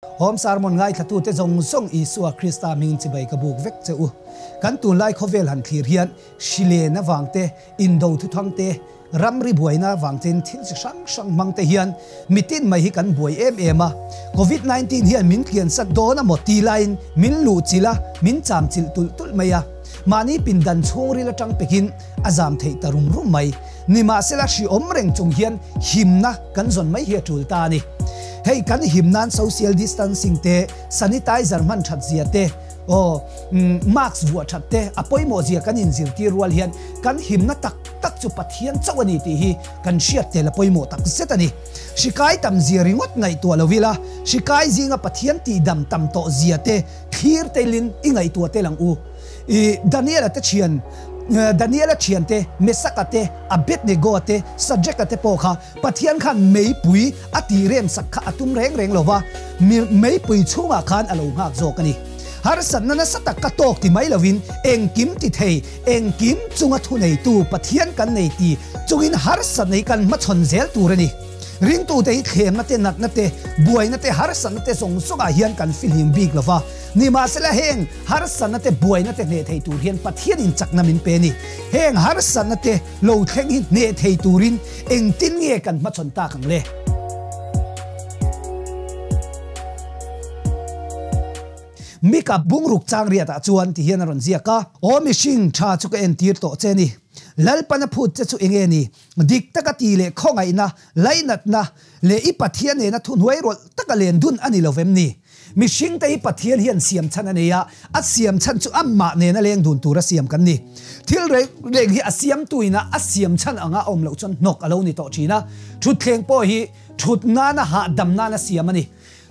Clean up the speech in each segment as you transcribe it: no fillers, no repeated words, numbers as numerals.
Home Sermon ngaithlatute zawng zawng Isua Krista hmingin chibai ka buk vek che u. Kan tunlai khawvel han thlir hian hrilen avang te, indo thuthang te, ramri buaina avang ten thil chi hrang hrang hmang te hian mitin mai hi kan buai em em a. Covid 19 hian min tliansat dawn a maw ti laiin min luhchilh a, min chamchilh tulh tulh mai a. Mahni pindan chhungril atang pekin a zam theih ta rum rum mai. Nimahsela hriawm reng chung hian himna kan zawn mai hi a tul ta a ni. Hei kan him nan social distancing te, sanitizer hman that zia te, aw mask vuah that te a pawimawh zia kan inzirtir rual hian kan himna tak tak chu Pathian chauh a ni tih hi kan hriat tel a pawimawh tak zet a ni. Hrikai tam zia ringawt ngaihtuah lo ila, hrikai zinga Pathian tihdam tam tawh zia te thlir telin i ngaihtuah tel ang u. I Daniela te thian, Daniela thiante, Mesaka te, Abednego-a te, Sadraka te pawh kha Pathian khan meipui a tih remsak kha a tum reng reng lo va, meipui chhungah khan a lo nghak zawk a ni. Harsatna nasa tak ka tawk ti mai lovin engkim ti thei, engkim chunga thuneitu Pathian kan nei ti chungin harsatna hi kan hmachhawn zel tur a ni. Ringtute hi thlemna te, natna te, buaina te, harsatna te zawng zawngah hian kan fihlim bik lo va. Nimahsela heng harsatna te, buaina te hneh thei tur hian Pathianin chakna min pe a ni. Heng harsatna te lo thleng hi hneh thei turin engtin nge kan hmachhawn tak ang le? Mika bungruk chang riatah chuan ti hian a rawn ziak a, Aw mihring tha chu ka entir tawh che ni. Lalpan a phut che chu enge ni? Dik taka ti leh khawngaihna, lainatna, leh i Pathian nena thuhnuai rawlh taka len dun a ni lo vem ni? Mihringte hi Pathian hian siam chhan a nei a, a siam chhan chu amah nena leng dun tura siam kan ni. Thil reng reng hi a siamtuina a siam chhan anga a awm loh chuan hnawk a lo ni tawh thin a. Thutthleng pawh hi thut nana hahdam nana siam a ni.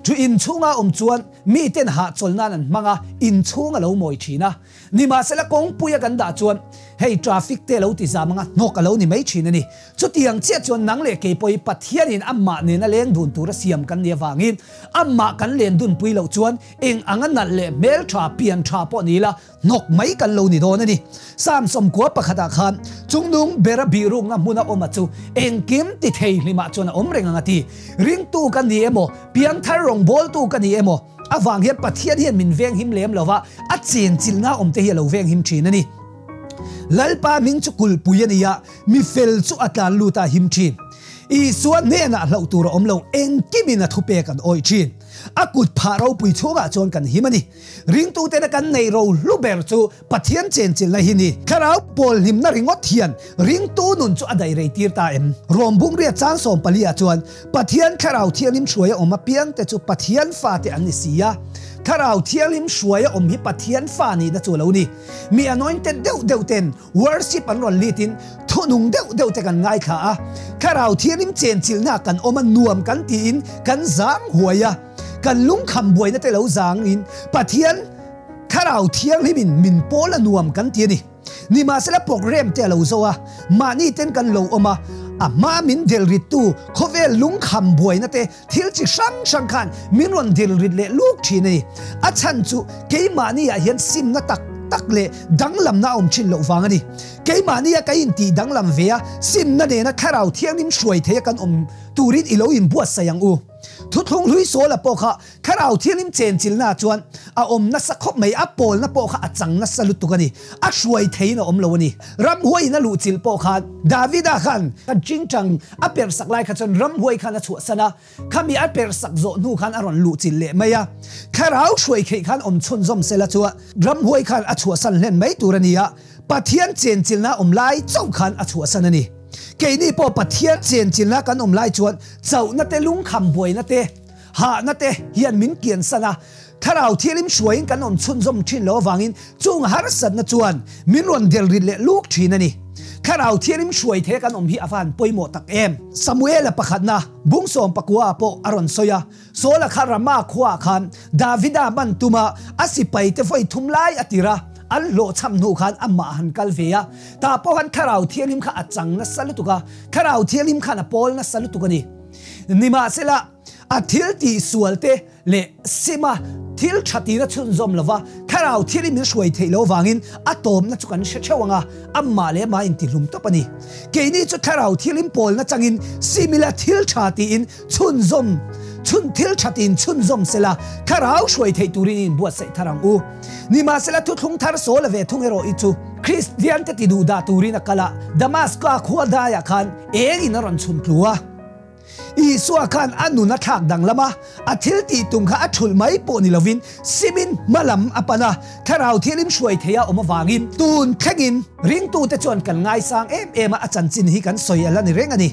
Thu inchhunga awm chuan miten hahchawl nan an hmang a, inchhung a lo mawi thin a. Nimahsela kawngpuia kan dah chuan hei traffic te lo ti zam anga hnawk a lo ni mai thin a ni. Chutiang chiah chuan nang leh kei pawh hi Pathianin amah nena leng dun tura siam kan nih avangin amah kan len dunpui loh chuan eng anga nalh leh hmeltha, pian tha pawh ni ila hnawk mai kan lo ni dawn a ni. Psalm sawmkua pakhatah khan chungnung bera bihrukna hmuna awma chu engkim ti thei hlimah chuan a awm reng ang a ti. Ringtu ka ni emaw, piangthar rawngbawltu ka ni emaw, Avang hian Pathian hian min venghim lem lo va, a chenchilhna awmte hi a lo venghim thin a ni. Lalpa hming chu kulhpui a ni a, mi fel chu a tlan lut a him thin. Isua hnenah hlauh tur a awm lo, engkimin a thupek an awih thin. A kut phah ropui chhungah chuan kan him a ni. Ringtutena kan neih rohlu ber chu Pathian chenchilhna hi ni. Thlarau pawl hlimna ringawt hian ringtu nun chu a daih rei tir ta em? Rom bungria chang sawmpali ah chuan Pathian Thlarau Thianghlim hruaia awm apiang te chu Pathian fate an ni si a. Thlarau Thianghlim hruaia awm hi Pathian fa nihna chu a lo ni. Mi anointed deuh deuh ten worship an rawn lead in thunung deuh deuh te kan ngaithla a. Thlarau Thianghlim chenchilhna kan awm a nuam kan tiin kan zang huai a. Kan lungkham buaina te lo zang in Pathian Thlarau Thianghlimin min pawl a nuam kan ti a ni. Nimahsela program te a lo zo a, mahni ten kan lo awm a, a hma min delrittu khawvel lungkham buaina te thil chi hrang hrang khan min rawn delrit leh luk thin a ni. A chhan chu keimahni ah hian simna tak tak leh danglamna a awm thin loh vang a ni. Keimahni a ka intih danglam ve a, simna nena Thlarau Thianghlim hruai theia kan awm turin i lo inbuatsaih ang u. Thuthlung hlui Sawla pawh kha Thlarau Thianghlim chenchilna chuan a awm nasa khawp mai, a pawlna pawh kha a chang nasa lutuk a ni, a hruai theiin a awm lo a ni. Ramhuaiin a luhchilh pawh khan Davida khan a tingtang a perhsak lai kha chuan ramhuai khan a chhuahsan a, khami a perhsak zawh hnu khan a rawn luhchilh leh mai a. Thlarau hruai theih khan awm chhunzawm sela chu ramhuai khan a chhuahsan hlen mai tur a ni a, Pathian chenchilna awm lai chauh khan a chhuahsan a ni. Keini pawh Pathian chenchilna kan awm lai chuan chauhna te, lungkham buaina te, Hahna te hian min kiansan a, Thlarau Thianghlim hruaiin kan awm chhunzawm thin lo avangin chung harsatna chuan min rawn delrit leh luk thin a ni. Thlarau Thianghlim hruai thei a kan awm hi a van pawimawh tak em! Samuela pakhatna bungsawm pakua ah pawh a rawn sawi a, Saula kha Rama khuaah khan Davida man tuma a sipaite vawi thum lai a tir a, an hlawhchham hnu khan amah a han kal ve a, tah pawh khan Thlarau Thianghlim kha a chang nasa lutuk a, Thlarau Thianghlim khan a pawl nasa lutuk a ni. Nimahsela, A thil tih sual te leh sima thil tha tina chhunzawm lova thlarau thil i min hruai theih loh vangin a tawmna chu kan hre theuh ang a, amah leh amah intihlum tawp a ni. Keini chu thlarau thil in pawlna changin simila thil tha tiin chhunzawm Chhun thil thatin chhunzawm sela, Thlarau hruai theih turin i inbuatsaih thar ang u. Nimahsela thuthlung thar sawl a ve thung erawh i chu Kristiante ti duh dah turin a kal a, Damaska khua daiah khan engin a rawn chhun tlu a. Isua khan a nun a thlak danglam a, a thil tih tum kha a thulh mai pawh ni lovin simin hma lam a pan a, Thlarau thialim hruai theia awm avangin tun thlengin ringtute chuan kan ngaisang em em a, a chanchin hi kan sawi a la ni reng a ni.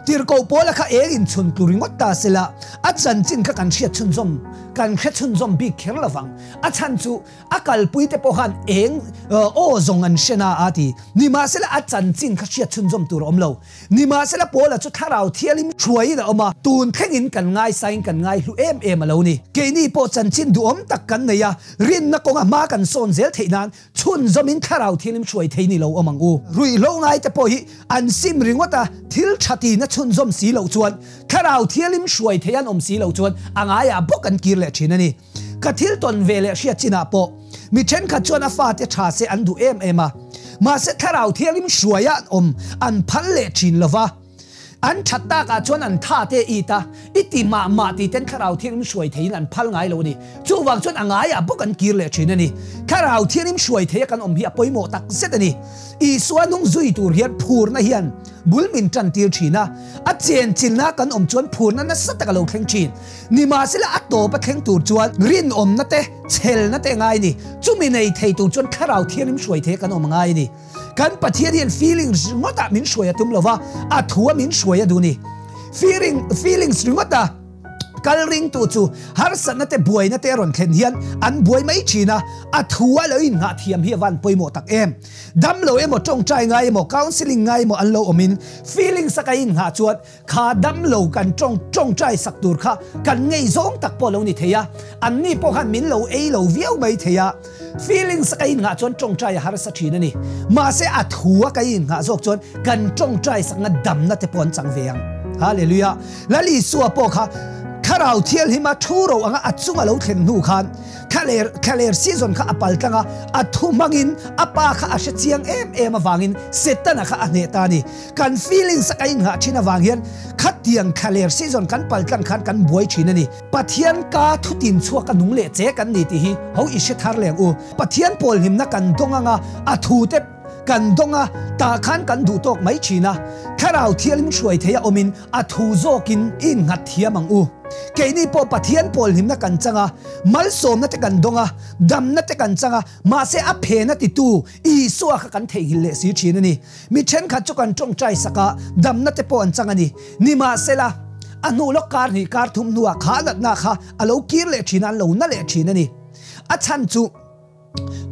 Tirhkoh Paula kha eng inchhun tlu ringawt ta sela, a chanchin kha kan hriat chhunzawm, kan hre chhunzawm bik kher lovang. A chhan chu a kalpuite pawh khan eng aw zawng an hre na a ti. Nimahsela a chanchin kha hriat chhunzawm tur a awm lo. Nimahsela Paula chu thlarau thialim hruaiin a awm a, tun thlengin kan ngaisain kan ngaihlu em em a lo ni. Keini pawh chanchin duhawm tak kan nei a, rinna kawnga hma kan sawn zel theih nan chhunzawmin thlarau thialim hruai thei ni lo awm ang u. Ruihhlo ngaite pawh hi an sim ringawt a, thil tha tina chhunzawm si loh chuan thlarau thialim hruai thei an awm si loh chuan a ngaiah bawk an kir leh thin a ni. Ka thil tawn ve leh hriat chinah pawh mi thenkhat chuan a fate tha se an duh em em a, mahse thlarau thianghlim hruaia an awm an phal leh thin lo va. An that takah chuan an tha te it a, i ti mah mah tih ten thlarau thianghlim hruai theiin an phal ngai lo a ni. Chuvang chuan a ngaiah bawk an kir leh thin a ni. Thlarau thianghlim hruai theia kan awm hi a pawimawh tak zet a ni. Isua hnung zui tur hian phurna hian bul min tan tir thin a, a chenchilna kan awm chuan phurna nasa tak a lo thleng thin. Nimahsela a tawp a thleng tur chuan rinawmna te, chhelna te ngai a ni. Chumi nei thei tur chuan Thlarau Thianghlim hruai thei a kan awm a ngai a ni. Kan Pathian hian feelings ringawtah min hruai a tum lo va, a thu a min hruai a duh a ni. Feeling, feelings ringawta kal ringtu chu harsatna te, buaina te a rawn thlen hian an buai mai thin a, a thu a lo innghah thiam hi a van pawimawh tak em. Dam lo emaw, tawngtai ngai emaw, counselling ngai emaw an lo awmin feelings a ka innghah chuan Kha dam lo kan tawng tawngtai sak tur kha kan ngei zawng tak pawh lo ni thei a, an ni pawh khan min lo ei lo viau mai thei a. Feelings a ka innghah chuan tawngtai a harsa thin a ni. Mahse a thu a ka innghah zawk chuan kan tawngtai sakna damna te pawh an chang ve ang. Hallelujah! Lal Isua pawh kha Thlarau Thianghlim a thu ro anga a chung a lo thlen hnu khan thlaler thlaler season kha a pal tlang a, a thu hmangin a pa kha a hre chiang em em avangin Setana kha a hneh ta a ni. Kan feelings a ka innghah thin avang hian khatiang thlaler season kan pal tlang khan kan buai thin a ni. Pathian ka thutin chhuak a nung leh che kan ni tih hi ho i hre thar leng u. Pathian pawl hlimna kan dawng anga a thu te kan dawng a, tah khan kan duh tawk mai thin a. Thlarau thialim hruai thei a awmin a thu zawkin i innghat thiam ang u. Keini pawh Pathian pawl hlimna kan chang a, malsawmna te kan dawng a, damna te kan chang a, mahse a phena titu Isua kha kan theihnghilh leh si thin a ni. Mi thenkhat chu kan tawngtai sak a, damna te pawh an chang a ni. Nimahsela, a hnu lawk kar hnih kar thum hnuah kha natna kha a lo kir leh thin a, an lo na leh thin a ni. A chhan chu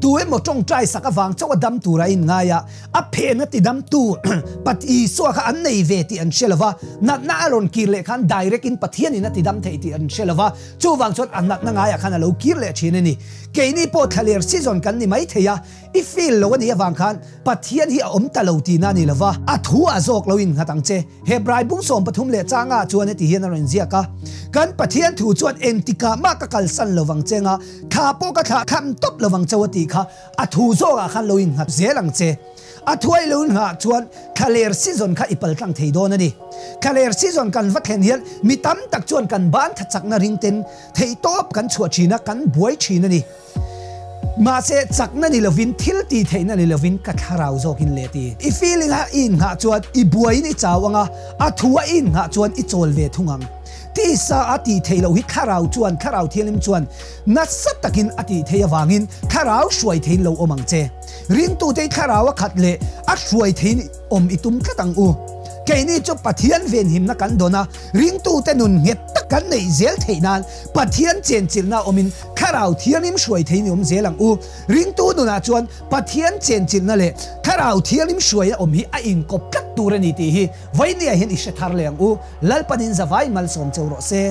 tu emaw tawngtai sak avang chauh a dam tura a inngai a, a phena tidamtu Pat Isua kha an nei ve tih an hre lo va, natna a rawn kir leh khan direct in Pathianin a tidam thei tih an hre lo va, chuvang chuan a natna ngaiah khan a lo kir leh thin a ni. Keini pawh thlaler season kan ni mai thei a, I feel lo a nih avang khan Pathian hi a awm ta lo tihna a ni lova, a thu a zawk lo innghat ang che. Hebrai bung 13 leh changa chuan heti hian a rawn ziak a, Kan Pathian thu chuan engtikah mah ka kalsan lo vang che nga, thla pawh ka thlah tham tawp lo vang cheu a tih kha a thu zawkah khan lo innghat zel ang che. A thuai lo inngah chuan thlaler season kha i paltlang thei dawn a ni. Thlaler season kan va thlen hian mi tam tak chuan kan ban thachakna ringten theihtawp kan chhuah thin a, kan buai thin a ni. Mahse, chakna ni lovin, thil tih theihna ni lovin ka thlarau zawkin le ti. I feeling a i innghah chuan i buaiin i chau ang a, a thu a i innghah chuan i chawl ve thung ang. Tisa a tih theih loh hi thlarau chuan, thlarau thianghlim chuan nasa takin a tih theih avangin thlarau hruai theiin lo awm ang che. Ringtute i thlarau a khat leh a hruai theiin awm i tum tlat ang u. Keini chu Pathian venhimna kan dawn a, ringtute nun nghet tak kan neih zel theih nan Pathian chenchilhna awmin Thlarau Thianghlim hruai thei ni awm zel ang u. Ringtu nunah chuan Pathian chenchilhna leh Thlarau Thianghlim hruaina awm hi a inkawp tlat tur a ni tih hi Vainia hian i hre thar leh ang u. Lalpanin zavai malsawm cheu rawh se.